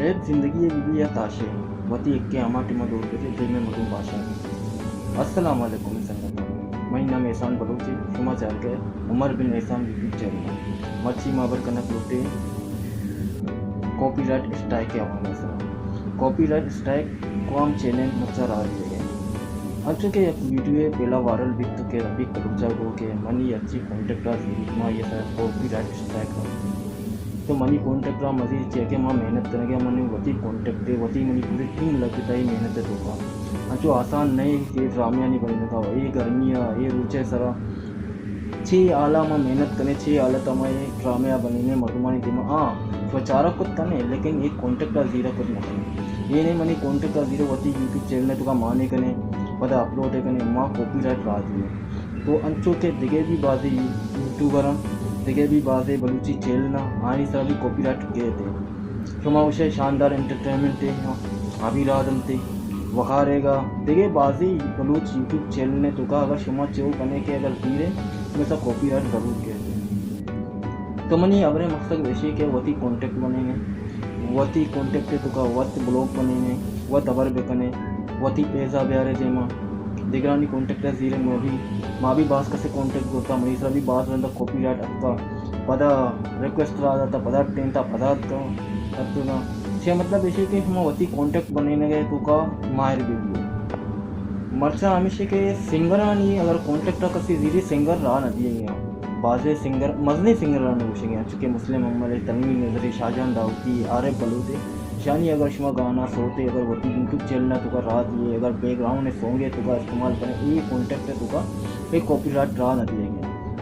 عیب زندگی ءِ بی بی یا تاشے، وتی ایکیں ہما ٹیما دور بجے دیمے مردم باشاں۔ السلام علیکم سنگتاں، منی نام احسان بلوچ اے، شما چارگئے عمر بن احسان یوٹیوب چینل ءَ۔ مرچی ما ہبر کنگ لوٹیں کاپی رائٹ اسٹرائک ءِ حوالہ ءَ سرا۔ کاپی رائٹ اسٹرائک کئام چیلنج مرچاں راہ دیگ ءَ۔ انچو کہ یک ویڈیوے پیلا وائرل بیت کہ رفیق بلوچ ءَ گو کہ منی ہرچی کانٹیکٹ ءَ زیریت ما آئی ءِ سرا کاپی رائٹ اسٹرائک راہ دیاں۔ تو منی کانٹیکٹ ءَ مزید چیا کہ ما محنت کنگ ءَ، منی وتی کانٹیکٹ ءَ، وتی منی پوری ٹیم لگتا اے محنت ءِ توکا۔ انچو آسان نہ اے کہ ڈرامے آنی بنینگ ءَ، اے گرمی ءَ، اے روچ ءِ سرا چے حالا ما محنت کنیں، چے حالت ءَ ما اے ڈرامے ءَ بنینیں مردمانی دیما۔ ہاں، شما چارگ کت کنیں، لیکن اے کانٹیکٹ ءَ زیرگ کت نہ کنیں۔ اے نئے منی کانٹیکٹ ءَ زیرے وتی یوٹیوب چینل ءِ توکا مانے کنیں، پدا اپلوڈ کنیں، ما کاپی رائٹ راہ دیئیں۔ تو انچو کہ دگہ بھی بازیں یوٹیوبر آں، دگہ بھی بازیں بلوچی چینل آں، آنی سرا بھی کاپی رائٹ کیت۔ شما گوشئے شاندار انٹرٹینمنٹ ءَ، آ بھی راہ دنت۔ وقار ایگا دگہ بازیں بلوچ یوٹیوب چینل ءِ توکا اگر شما چو کنے کہ اگر زیرے، ہمے سرا کاپی رائٹ ضرور کیت۔ تو منی ہبرے مقصد ایشی کہ وتی کانٹیکٹ بنینے، وتی کانٹیکٹ ءِ توکا وت بلاگ بنینے، وت ہبر بکنے، وتی پیزا بیارے دیما۔ دگرانی کانٹیکٹ ءَ زیرے ما بھی، ما بھی باز کسے کانٹیکٹ زرتا، منی سرا بھی باز رندا کاپی رائٹ اتکا، پدا ریکویسٹ را داتا، پدا ٹینتا، پدا اتکا، اتکا۔ چہ مطلب ایشی کہ شما وتی کانٹیکٹ بنینگ ءِ توکا ماہر بہ بیئے۔ مرچاں ہمیشی کہ سنگرانی اگر کانٹیکٹ ءَ کسے زیری، سنگر راہ نہ دیئے۔ بازیں سنگر، مزنیں سنگرانی گوشگ ءَ، چونکہ مسلم امل ءِ، تنویر نذر ءِ، شاہجان داؤدی ءِ، عارف بلوچ ءِ، شانی اگر شما گانا سوتے اگر وتی یوٹیوب چینل ءِ توکا راہ دیئے، اگر بیک گراؤنڈ ءِ سونگ ءِ توکا استعمال کنے، اے کانٹیکٹ ءِ توکا اے کاپی رائٹ راہ نہ دیئے۔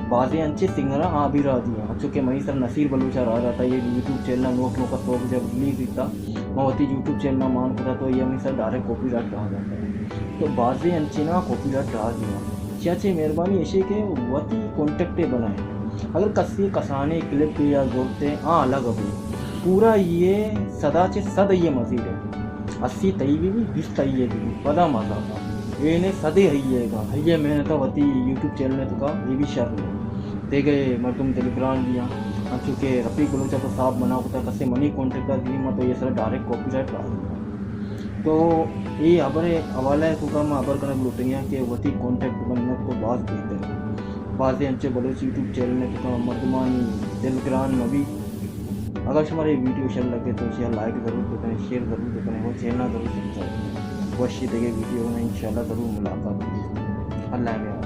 بازیں انچیں سنگراں آ بھی راہ دیاں، انچو کہ منی سرا نصیر بلوچ ءَ راہ داتا، اے یوٹیوب چینل ءَ نوک نوک ءَ سوگ جب ریلیز بیتا، ما وتی یوٹیوب چینل ءَ مان کتا تو اے منی سرا ڈائریکٹ کاپی رائٹ راہ داتا۔ تو بازیں انچیں نا کاپی رائٹ راہ دیاں۔ چیا چہ مہربانی ایشی کہ وتی کانٹیکٹ ءَ بنائیں۔ اگر کسی کسانیں کلپ یا زرتے آ الگ بی، پورا یہ سدا چہ صد یہ مزید ہے۔ اسی تئی بہ بی، بیست تئی بہ بی، پدا مزاتا۔ اے نے صدے ہئی ایگا، ہئی محنت وتی یوٹیوب چینل ءِ توکا، اے بھی شر نہ۔ دگہ مردم دلگران بیاں، انچو کہ رفیق بلوچ ءَ تو صاف منع کتا، کسے منی کانٹیکٹ ءَ دیما تو اے سرا ڈائریکٹ کاپی رائٹ راہ دیاں۔ تو اے ہبر ءِ حوالہ ءِ توکا ما ہبر کنگ لوٹگیاں کہ وتی کانٹیکٹ بنت تو باز بہتر۔ بازیں انچیں بلوچ یوٹیوب چینل ءِ توکا مردمانی دلگران مبی۔ اگر شمارا اے ویڈیو شر لگے تو اسے لائک ضرور بکنے، شیئر ضرور بکنے اور چینل ضرور سبسکرائب بکنے۔ وشی دگہ ویڈیو میں انشاءاللہ ضرور ملاقات ہوگی۔ اللہ حافظ۔